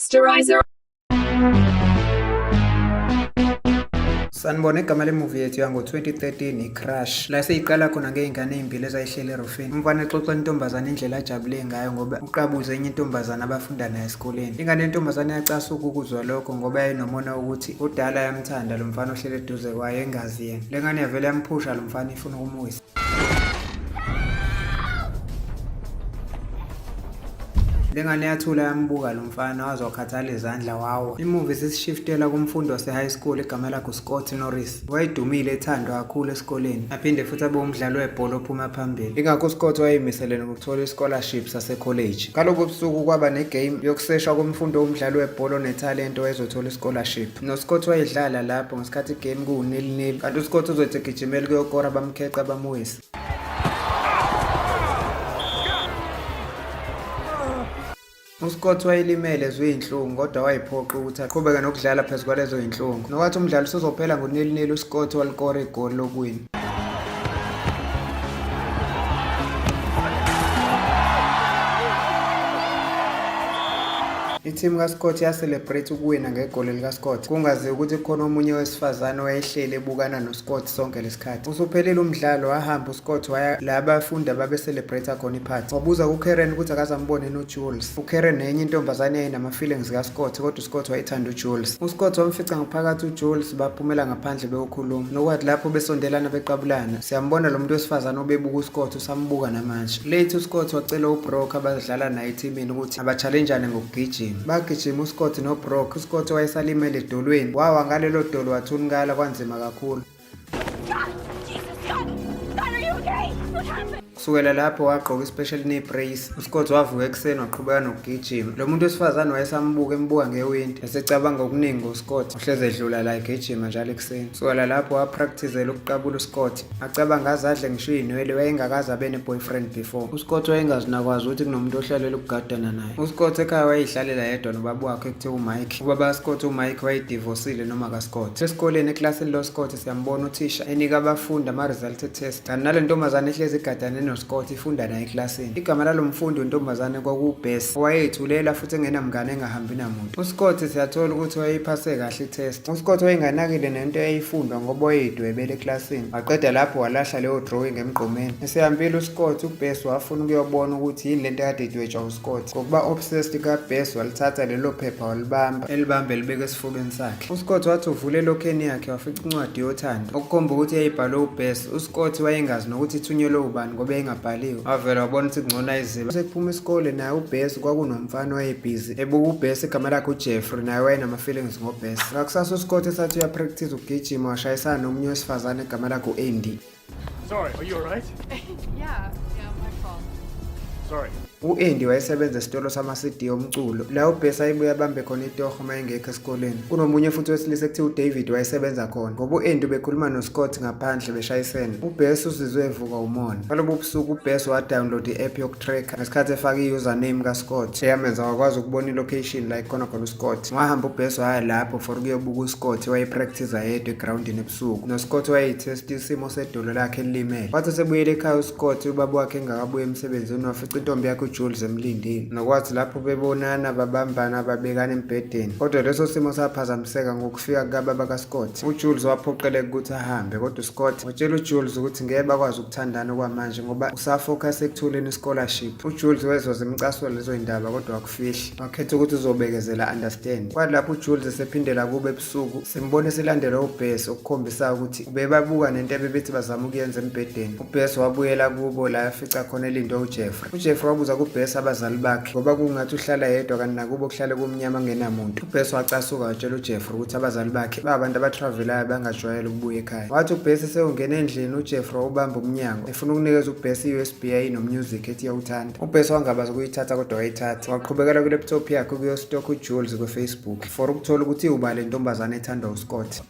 Posterizer. Sanibona, igama lemuvi yethu yango-2013 i-Crush. La seyiqala khona ngey'ngane ey'mbili ezayihleli erufini. Umfana exoxa intombazane indlela ajabule ngayo ngoba uqabuze enye intombazane abafunda nayo esikoleni. Ingane yentombazane yacasuka ukuzwa lokho ngoba yayinomona wokuthi kudala yamthanda lo mfana ohleli eduze kwayo engazi yena. Le ngane yavele yamphusha lo mfana ifuna ukumuwisa. Lengane yathula yambuka lo mfana waze wakhathala izandla wawa. Imuvi sisishiftela kumfundi wase-high school igama lakhe uScott Norris. Wayedumile ethandwa kakhulu esikoleni, aphinde futhi abe umdlali webhola ophuma phambili. Ingakho uScott wayeyimisele nokuthola i-scholarship sasekholeji. Ngalobo busuku kwaba negame yokuseshwa komfundi owumdlali webhola onethalente owayezothola i-scholarship. NoScott wayedlala lapho ngesikhathi igame kuwu-nil-nil, kanti uScott uzothi egijimela kuyokora bamkheqa bamuwisa. UScott wayelimele ezwe iy'nhlungu kodwa wayephoqa ukuthi aqhubeke nokudlala phezu kwalezo y'nhlungu. Nokwathi umdlalo usuzophela ngo-nil-nil uScott walikora igoli lokuwina. Ithimu kaScott yaselebrate ukuwina ngegoli likaScott, kungaziwa ukuthi kukhona omunye wesifazane owayehleli ebukana noScott sonke lesikhathi. Usuphelile umdlalo wahamba uScott waya la abafundi ababeselebrate khona iphathi. Wabuza kuKaren ukuthi akazambone yini uJules. UKaren nenye intombazane yayinama-feelings kaScott kodwa uScott wayethanda uJules. UScott wamfica ngaphakathi uJules baphumela ngaphandle beyokhuluma. Nokwathi lapho besondelana beqabulana, siyambona lo muntu wesifazane obebuka uScott usambuka namanje. Late uScott wacela uBrock abadlala naye ethimini ukuthi abatshalenjane ngokugijima. Bagijima uScott noBrock. UScott wayesalimele edolweni. Wawa ngalelo dolo wathunkala kwanzima kakhulu. Kusukela lapho wagqoka i-special knee brace. UScott wavuka ekuseni waqhubeka nokugijima. Lo muntu wesifazane wayesambuka embuka ngewindi, esecabanga okuningi ngoScott. Uhleze edlula la egijima njalo ekuseni. Kusukela lapho wapractizela ukuqabula uScott. Acabanga aze adle ngisho iy'nwele, wayengakaze abe ne-boyfriend before. UScott wayengazi nakwazi ukuthi kunomuntu ohlalela ukugadana naye. UScott ekhaya wayeyihlalela yedwa nobaba wakhe ekuthiwa uMike. Ubaba kaScott uMike wayedivosile noma kaScott. Esikoleni eklasini loScott siyambona uthisha enika abafundi ama-result e-test. Kanti nale ntombazane ehlezi igadane noScott ifunda naye eklasini. Igama lalo mfundi wentombazane kwakuwuBess owayeyithulela futhi engenamngane engahambi namuntu. UScott siyathola ukuthi wayeyiphase kahle i-test. UScott wayenganakile nento eyayifundwa ngoba wayeyidwebela eklasini. Waqeda lapho walahla leyo drawing emgqomeni. Esehambile uScott, uBess wafuna ukuyobona ukuthi yini lento ekade idwetshwa uScott. Ngokuba obsessed kaBess walithatha lelo phepha walibamba, elibamba elibeka esifubeni sakhe. UScott wathi uvule elokheni yakhe wafica incwadi yothando, okukhomba ukuthi yayibhalwe uBess. UScott wayengazi nokuthi ithunyelwe ubani ngoba yayingabhaliwe. Wavele wabona ukuthi kungcono ayizibe. Sekuphuma isikole naye uBess kwakunomfana owayebhizi ebuka uBess igama lakhe uJeffrey naye wayenama-feelings ngoBess. Ngakusasa uScott esathi uyapractice ukugijima washayisana nomunye wesifazane igama lakhe u-Andy. Sorry, are you alright? Yeah, my fault. Sorry. U-Andy wayesebenza esitolo sama-CD omculo la uBess ayebuye abambe khona itoho uma engekho esikoleni. Kunomunye futhi wesilisa ekuthiwa uDavid wayesebenza khona. Ngoba u-Andy ubekhuluma noScott ngaphandle beshayisene. UBess uzizwe evuka umona. Ngalobo busuku uBess wadownload i-app yokutracker ngesikhathi efaka i-username kaScott eyamenza wakwazi ukubona i-location la ikhona khona uScott. Wahamba uBess waya lapho for ukuyobuka uScott wayepractice yedwa egrawundini ebusuku. NoScott wayeyithesta isimo sedolo lakhe elilimele. Wathi esebuyele ekhaya uScott ubaba wakhe engakabuyi emsebenzini wafica intombi yakhe uJules emlindile. Nokwathi lapho bebonana babambana babekana embhedeni. Kodwa leso simo saphazamiseka ngokufika kukababa kaScott. UJules waphoqeleka ukuthi ahambe kodwa uScott watshela uJules ukuthi ngeke bakwazi ukuthandana okwamanje ngoba usafocus ekutholeni i-scholarship. UJules wezwa zimcasula lezo yindaba kodwa wakufihla. Wakhetha ukuthi uzobekezela understand. Kwathi lapho uJules esephindela kubo ebusuku simbona esilandelwa uBess okukhombisa ukuthi ubebabuka nento ebebethi bazama ukuyenza embhedeni. UBess wabuyela kubo la afica khona elindwe uJeffrey. UJeffrey wabuza kuBess abazali bakhe ngoba kungathi uhlala yedwa kanti nakubo kuhlale kumnyama kungenamuntu. UBess wacasuka watshela uJeffrey ukuthi abazali bakhe babantu abatravelayo bangajwayele ukubuya ekhaya. Wathi uBess esewungena endlini uJeffrey wawubamba umnyango efuna ukunikeza uBess i-USB yayinomusic ethi iyawuthanda. UBess wangabaza ukuyithatha kodwa wayithatha. Waqhubekela kwi-laptop yakhe ukuyostalk uJules kwiFacebook for ukuthola ukuthi iwuba le ntombazane ethandwa uScott.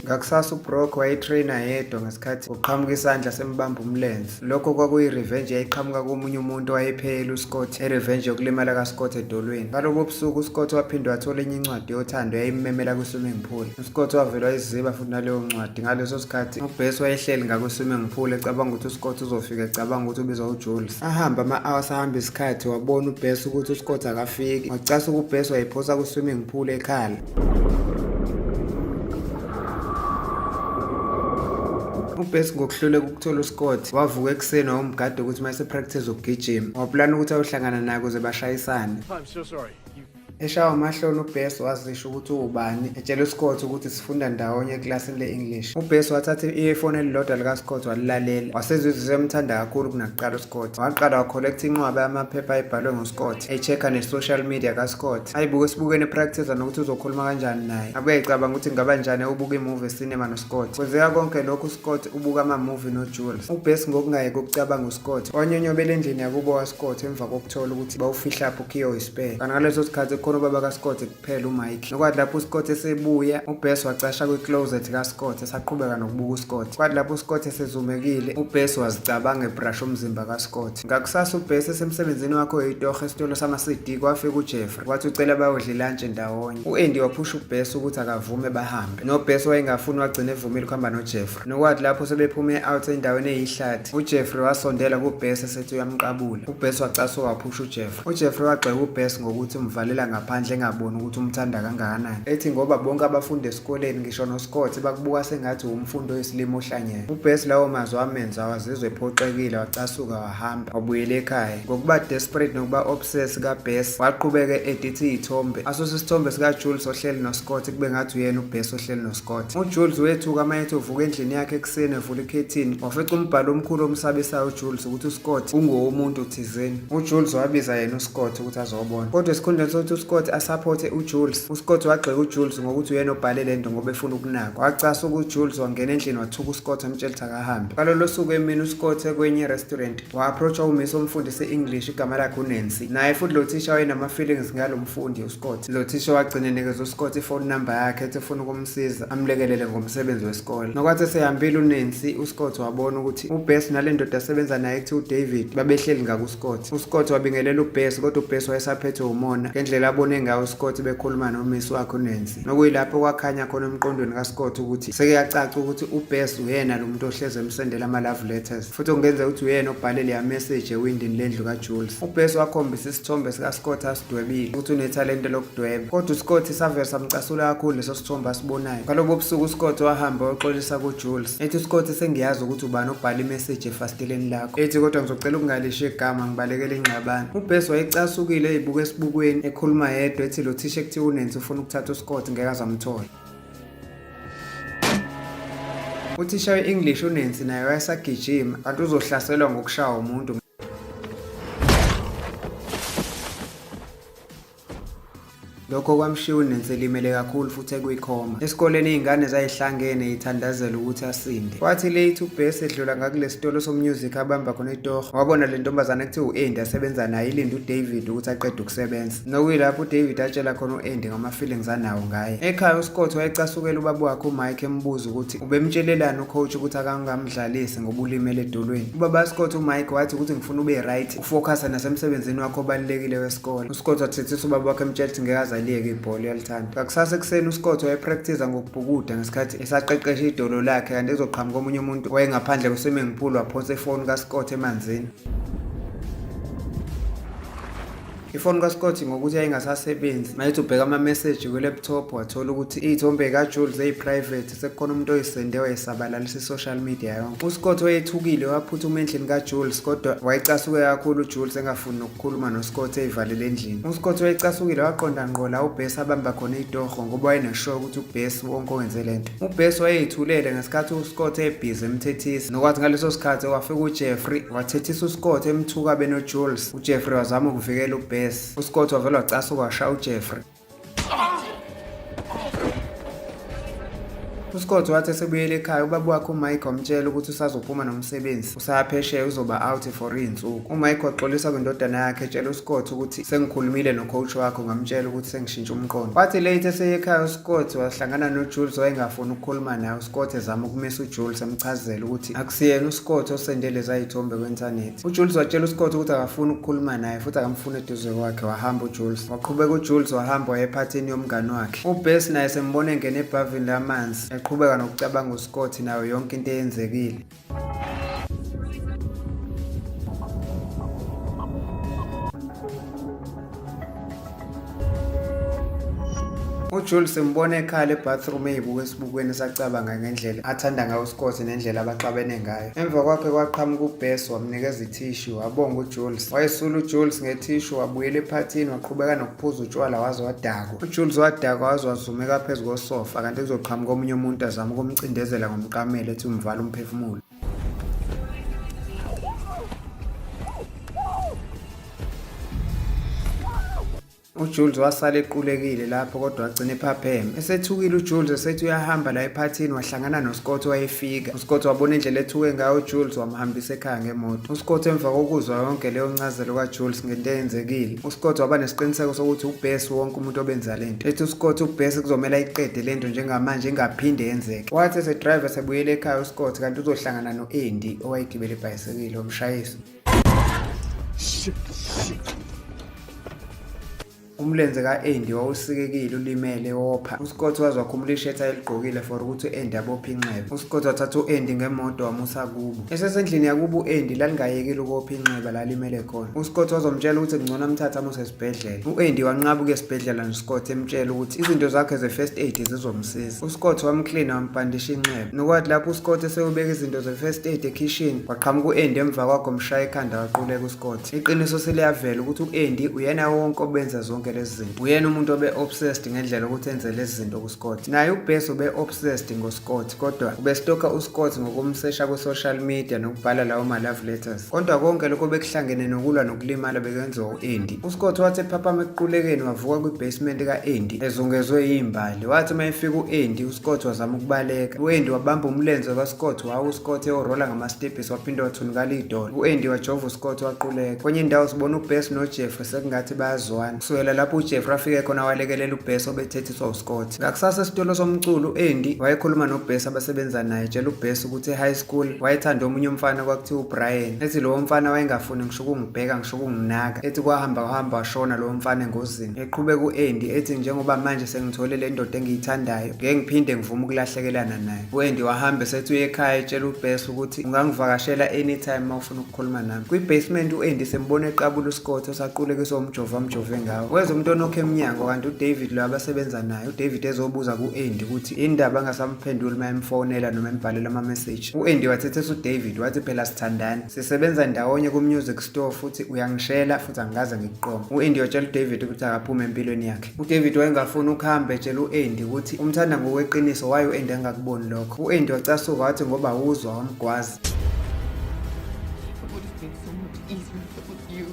Ngakusasa uBrock wayetrainer yedwa ngesikhathi kuqhamuka isandla sembamba umlenze. Lokho kwakuyi-revenge eyayiqhamuka komunye umuntu owayepheyela uScott, i-revenge yokulimala kaScott edolweni. Ngalobo busuku uScott waphinde wathola enye incwadi yothando eyayimmemela kwi-swimming pool. UScott wavelwa iziba futhi naleyo ncwadi. Ngaleso sikhathi uBess wayehleli ngakwi-swimming pool ecabanga ukuthi uScott uzofika ecabanga ukuthi ubizwa uJules. Ahamba ama-hours ahamba isikhathi wabona uBess ukuthi uScott akafiki. Wacasuka uBess wayiphosa kwi-swimming pool ekhala. UBess ngokuhluleka ukuthola uScott wavuka ekuseni wawumgada ukuthi uma esepractice ukugijima waplana ukuthi ayohlangana naye ukuze bashayisane. I'm so sorry. You Eshawa amahloni uBess wazisho ukuthi uwubani, etshela uScott ukuthi sifunda ndawonye ekilasini le-English. UBess wathatha i-earphone elilodwa likaScott walilalela, wasezizwa emthanda kakhulu kunakuqala uScott. Waqala wacollecta inqwaba yamaphepha ayebhalwe nguScott, e-check-a ne-social media kaScott. Ayibuke esibukweni epractice nokuthi uzokhuluma kanjani naye. Abuye ecabanga ukuthi kungaba njani ubuka imovie ecinema noScott. Kwenzeka konke lokhu uScott ubuka ama-movie noJules. UBess ngokungayeki ukucabanga uScott, wanyonyobela endlini yakubo kaScott emva kokuthola ukuthi bawufihlaphi ukhiye oyispare. Kanti ngaleso sikhathi kukhona ubaba kaScott kuphela uMike. Nokwathi lapho uScott esebuya, uBess wacasha kwi-closet kaScott esaqhubeka nokubuka uScott. Kwathi lapho uScott esezumekile, uBess wazicabanga ebrasha umzimba kaScott. Ngakusasa uBess esemsebenzini wakhe oyitoho esitolo sama-CD kwafika uJeffrey. Wathi ucela bayodla ilantshi ndawonye. U-Andy waphusha uBess ukuthi akavume bahambe. NoBess wayengafuni wagcina evumile ukuhamba noJeffrey. Nokwathi lapho sebephume out endaweni eyihlathi, uJeffrey wasondela kuBess esethi uyamqabula. UBess wacasuka waphusha uJeffrey. UJeffrey wagxeka uBess ngokuthi umvalela ngaphandle engaboni ukuthi umthanda kangakanani. Ethi ngoba bonke abafundi esikoleni ngisho noScott bakubuka sengathi uwumfundi oyisilima ohlanyela. UBess lawo mazwi amenza wazizwa ephoxekile wacasuka wahamba wabuyela ekhaya. Ngokuba desperate nokuba obsessed kaBess waqhubeka e-editha iy'thombe. Asuse isithombe sikaJules ohleli noScott kube ngathi uyena uBess ohleli noScott. UJules wethuka uma ethi uvuka endlini yakhe ekuseni evula ikhethini wafica umbhalo omkhulu omsabisayo uJules ukuthi uScott ungowomuntu thizeni. UJules wabiza yena uScott ukuthi azobona. Kodwa esikhundleni sokuthi uScott asaphothe uJules, uScott wagxeka uJules ngokuthi uyena obhale le nto ngoba efuna ukunakwa. Wacasuka uJules wangena endlini wathuka uScott wamtshela ukuthi akahambe. Ngalolo suku emini uScott ekwenye i-restaurant wa-approach-wa umisi omfundisa i-English igama lakhe uNancy. Naye futhi lo thisha wayenama-feelings ngalo mfundi uScott. Lo thisha wagcina enikeza uScott i-phone number yakhe ethi ufuna ukumsiza amlekelele ngomsebenzi wesikole. Nokwathi esehambile uNancy, uScott wabona ukuthi uBess nale ndoda asebenza naye ekuthiwa uDavid babehleli ngakuScott. UScott wabingelela uBess kodwa uBess wayesaphethwe umona ngendlela abone ngayo uScott bekhuluma nomisi wakhe uNancy. Nokuyilapho kwakhanya khona emqondweni kaScott ukuthi sekuyacaca ukuthi uBess uyena lo muntu ohlezi emsendela ama-love letters futhi okungenzeka ukuthi uyena obhale leya message ewindini lendlu kaJules. UBess wakhombisa isithombe sikaScott asidwebile ukuthi unethalente lokudweba kodwa uScott savele samcasula kakhulu leso sithombe asibonayo. Ngalobo busuku uScott wahamba wayoxolisa kuJules ethi uScott sengiyazi ukuthi ubani obhala imessage efasiteleni lakho ethi kodwa ngizocela ukungalisho igama ngibalekele ingxabano. UBess wayecasukile ezibuka esibukweni ekhuluma yedwa ethi lo thisha ekuthiwa uNancy ufuna ukuthatha uScott ngeke azamthola. Uthisha we-English uNancy naye wayesagijima kanti uzohlaselwa ngokushawa umuntu. Lokho kwamshiya uNancy elimele kakhulu futhi ekwikhoma. Esikoleni iy'ngane zayihlangene yithandazela ukuthi asinde. Kwathi late uBess edlula ngakule sitolo somusic abamba khona itoho, wabona le ntombazane ekuthiwa u-Andy asebenza naye ilinde uDavid ukuthi aqede ukusebenza. Nokuyilapho uDavid atshela khona u-Andy ngama-feelings anawo ngaye. Ekhaya uScott wayecasukela ubaba wakhe uMike embuza ukuthi ubemtshelelani ucoach ukuthi akangamdlalisi ngoba ulimele edolweni. Ubaba kaScott uMike wathi ukuthi ngifuna ube right, ufocus nasemsebenzini wakho obalulekile wesikole. UScott wathethisa ubaba wakhe emtshela ukuthi ngeke aze aliyeke ibhola uyalithanda. Ngakusasa ekuseni uScott wayepractice ngokubhukuda ngesikhathi esaqeqesha idolo lakhe kanti ezoqhamuka omunye umuntu owayengaphandle kwe-swimming pool waphonsa ifoni kaScott emanzini. Ifoni kaScott ngokuthi yayingasasebenzi mayethi ubheka ama-message kwi-laptop wathola ukuthi iy'thombe kaJules eyi-private sekukhona umuntu oyisende wayesabalalisa i-social media yonke. UScott wayethukile waphuthuma endlini kaJules kodwa wayecasuke kakhulu uJules engafuni nokukhuluma noScott eyivalele endlini. UScott wayecasukile waqonda ngqo la uBess abamba khona itoho ngoba wayenesure ukuthi uBess wonke owenze lento. UBess wayeyithulele ngesikhathi uScott ebhizi emthethisa nokwathi ngaleso sikhathi kwafika uJeffrey wathethisa uScott emthuka benoJules. UJeffrey wazama ukuvikela uBess. UScott wavele wacasuka washaya uJeffrey. UScott wathi esebuyele ekhaya ubaba wakhe uMike wamtshela ukuthi usazophuma nomsebenzi, usaya phesheya uzoba out for iy'nsuku. UMike waxolisa kwindodana yakhe etshela uScott ukuthi sengikhulumile no-coach wakho ngamtshela ukuthi sengishintshe umqondo. Wathi late eseye ekhaya uScott wahlangana noJules wayengafuni ukukhuluma naye. UScott ezama ukumisa uJules emchazela ukuthi akusiyena uScott osende lezi zithombe kwi-inthanethi. UJules watshela uScott ukuthi akafuni ukukhuluma naye futhi akamfuni eduze kwakhe. Wahamba uJules. Waqhubeka uJules wahamba waya ephathini yomngani wakhe. UBess naye sembona engena ebhavini lamanzi eqhubeka nokucabanga uScott nayo yonke into eyenzekile. UJules simbona ekhala ebathroom eyibuka esibukweni esacabanga ngendlela athanda ngayo uScott nendlela abaxabene ngayo. Emva kwakhe kwaqhamuka uBess wamnikeza ithishu wabonga uJules. Wayesula uJules ngethishu wabuyela ephathini waqhubeka nokuphuza utshwala waze wadakwa. UJules wadakwa waze wazumeka phezu kosofa kanti kuzoqhamuka omunye umuntu azama ukumcindezela ngomqamelo ethi umvala umphefumulo. UJules wasala equlekile lapho kodwa wagcina ephapheme. Esethukile uJules esethi uyahamba la ephathini wahlangana noScott wayefika. UScott wabona indlela ethuke ngayo uJules wamhambisa ekhaya ngemoto. UScott emva kokuzwa yonke leyo ncazelo kaJules ngento eyenzekile, uScott waba nesiqiniseko sokuthi uBess wonke umuntu obenza lento. Ethi uScott uBess kuzomele ayiqede lento njengamanje ingaphinde yenzeke. Wathi esedriver sebuyele ekhaya uScott kanti uzohlangana no-Andy owayegibele ibhayisikili wamshayisa. Shit, shit. Umlenze ka-Andy wawusikekile ulimele wopha. UScott waze wakhumula ishethi ayeligqokile for ukuthi u-Andy abophe inxeba. UScott wathatha u-Andy ngemoto wamusa kubo. Esesendlini yakubo u-Andy lalingayekile ukopha inxeba lalimele khona. UScott wazomtshela ukuthi kungcono amthathe amuse esibhedlela. U-Andy wanqaba ukuya esibhedlela noScott emtshela ukuthi izinto zakhe ze-first aid zizomsiza. UScott wamklina wambhandisha inxeba. Nokwathi lapho uScott eseyobeka izinto ze-first aid ekhishini, kwaqhamuka u-Andy emva kwakho mshaya ekhanda waquleka uScott. Iqiniso seliyavela ukuthi u-Andy uyena wonke obenza zonke lezi zinto. Uyena umuntu obe-obsessed ngendlela ukuthi enze lezi zinto kuScott. Naye uBess ube-obsessed ngoScott kodwa ubestoka uScott ngokumsesha ku-social media nokubhala lawo ma-love letters. Kodwa konke lokho bekuhlangene nokulwa nokulimala bekwenziwa u-Andy. UScott wathi ephaphama ekuqulekeni wavuka kwi-basement ka-Andy ezungezwe yimbali. Wathi uma efika u-Andy, uScott wazama ukubaleka. U-Andy wabamba umlenze kaScott wawa uScott eyorola ngamastebhisi waphinde wathunukala idolo. U-Andy wajova uScott waquleka. Kwenye indawo sibona uBess noJeffrey sekungathi bayazwana. Kusukela lapho uJeffrey afike khona walekelela uBess obethethiswa uScott. Ngakusasa esitolo somculo u-Andy wayekhuluma noBess abasebenza naye etshela uBess ukuthi e-high school wayethanda omunye umfana kwakuthiwa uBrian. Ethi lowo mfana wayengafuni ngisho ukungibheka ngisho ukunginaka. Ethi kwahamba kwahamba washona lowo mfana engozini. Eqhubeka u-Andy ethi njengoba manje sengithole le ndoda engiyithandayo ngeke ngiphinde ngivume ukulahlekelana naye. U-Andy wahamba esethi uye ekhaya etshela uBess ukuthi ungangivakashela anytime uma ufuna ukukhuluma nami. Kwi-basement u-Andy sembona eqabula uScott osaqulekiswa umjovo amjove ngawo. Weza umuntu onokha emnyango kanti uDavid lo abasebenza naye. UDavid ezobuza ku-Andy ukuthi indaba angasamphenduli uma emfonela noma embhalela ama-message. U-Andy wathethisa uDavid wathi phela sithandani. Sisebenza ndawonye ku-music store futhi uyangishela futhi angikaze ngikuqome. U-Andy watshela uDavid ukuthi akaphume empilweni yakhe. UDavid wayengafuni ukuhamba etshela u-Andy ukuthi umthanda ngokweqiniso waye u-Andy engakuboni lokho. U-Andy wacasuka wathi ngoba wuzwa wamgwaza. It would have been so much easier if it was you.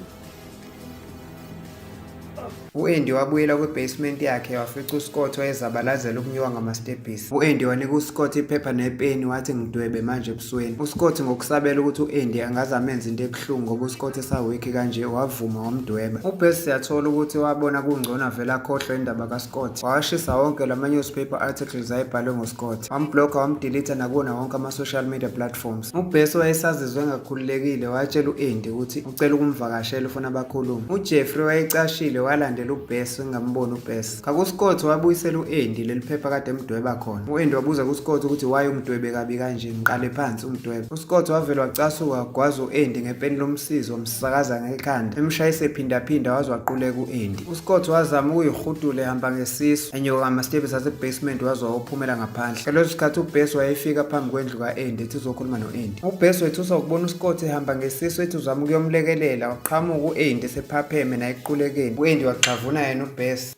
U-Andy wabuyela kwi-basement yakhe wafica uScott wayezabalazela ukunyuka ngamastebhisi. U-Andy wanika uScott iphepha nepeni wathi ngidwebe manje ebusweni. UScott ngokusabela ukuthi u-Andy angaze amenze into ebuhlungu ngoba uScott esawikhi kanje wavuma wamdweba. UBess siyathola ukuthi wabona kungcono avele akhohlwe indaba kaScott. Wawashisa wonke lama newspaper articles ayebhalwe ngoScott. Wamblocka wamdelete nakuwona wonke ama-social media platforms. UBess wayesazizwe engakhululekile watshela u-Andy ukuthi ucela ukumvakashela ufuna bakhulume. UJeffrey wayecashile walandela uBess engamboni uBess. NgakuScott wabuyisela u-Andy leli phepha kade emdweba khona. U-Andy wabuza kuScott ukuthi why ungidwebe kabi kanje ngiqale phansi ungidwebe. UScott wavele wacasuka wagwaza u-Andy ngepeni lomsizi wamsakaza ngekhanda emshayise ephindaphinda waze waquleka u-Andy. UScott wazama ukuyihudula ehamba ngesisu enyuka ngamastebhisi ase-basement waze wayophumela ngaphandle. Ngaleso sikhathi uBess wayefika phambi kwendlu ka-Andy ethi uzokhuluma no-Andy. UBess wethuswa ukubona uScott ehamba ngesisu ethi uzama ukuyomlekelela waqhamuka u-Andy esephapheme naye ekuqulekeni. U-Andy waxavuna yena uBess.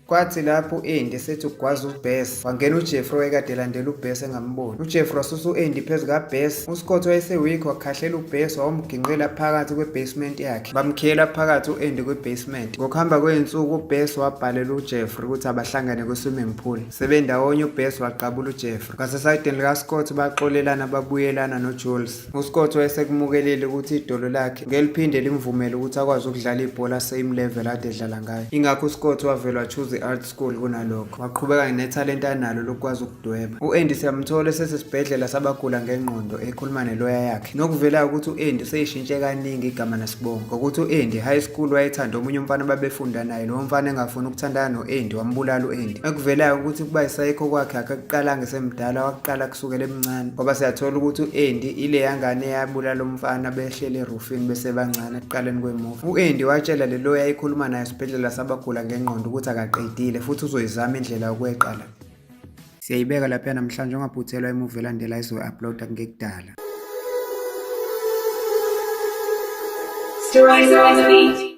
Kwathi lapho u-Andy esethi ugwaza uBess, wangena uJeffrey owayekade elandela uBess engamboni. UJeffrey wasusa u-Andy phezu kaBess. UScott wayeseweak wakhahlela uBess wawumginqela phakathi kwe-basement yakhe. Bamkhiyela phakathi u-Andy kwi-basement. Ngokuhamba kwey'nsuku uBess wabhalela uJeffrey ukuthi abahlangane kwi-swimming pool. Sebendawonye uBess waqabula uJeffrey. Ngasesayidini likaScott baxolelana babuyelana noJules. UScott wayesekumukelile ukuthi idolo lakhe ngeliphinde limvumele ukuthi akwazi ukudlala ibhola same level ade edlala ngayo. Ingakho uScott wavele wa-choose i-art school kunalokho. Waqhubeka nethalente analo lokwazi ukudweba. U-Andy siyamthola esesesibhedlela sabagula ngengqondo ekhuluma neloya yakhe. Nokuvelayo ukuthi u-Andy useyishintshe kaningi igama nesibongo. Ngokuthi u-Andy high school wayethanda omunye umfana ababefunda naye, lowo mfana engafuni ukuthandana no-Andy wambulala u-Andy. Ekuvelayo ukuthi ukuba isayikho kwakhe akakuqalanga esemdala, wakuqala kusukela emncane. Ngoba siyathola ukuthi u-Andy ileya ngane eyabulala umfana behleli erufini besebancane ekuqaleni kwemuvi. U-Andy watshela le loya ayikhuluma naye esibhedlela sabagula ngengqondo ukuthi akaqedile futhi uzoyizama indlela yokweqa la. Siyayibeka lapha namhlanje, ungaphuthelwa imuvi elandela izoyi-uploada kungekudala. Stories on the beat.